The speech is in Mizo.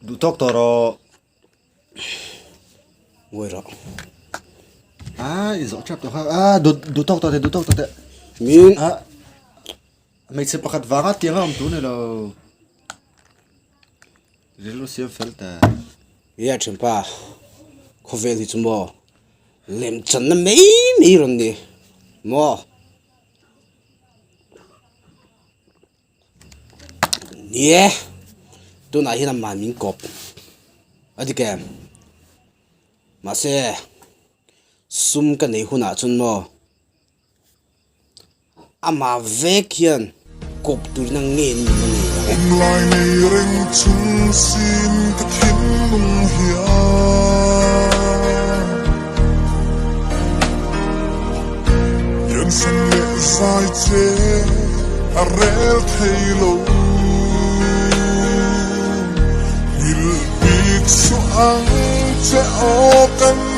Duh tawk tawh rawh. Ngawi rawh. Ah, i zawh tap tawh kha. Ah, duh duh tawk tawh teh, duh tawk tawh teh. Min. Ah, hmeichhe pakhat vanga tiang a awm tur ni lo. Rilru siam fel ta. Ia thianpa, khawvel hi chu maw lemchanna mai mai rawn ni maw? Ni e, tunah hian amah min kawp a dik em? Mahse, sum ka nei hunah chuan maw amah vek hian kawp turin a ngen min a nei lo. Awmlai nei reng chung sin ka thinlung hian Liansan leh zai che a rel thei lo. Nghilh bik suh ang che aw kan.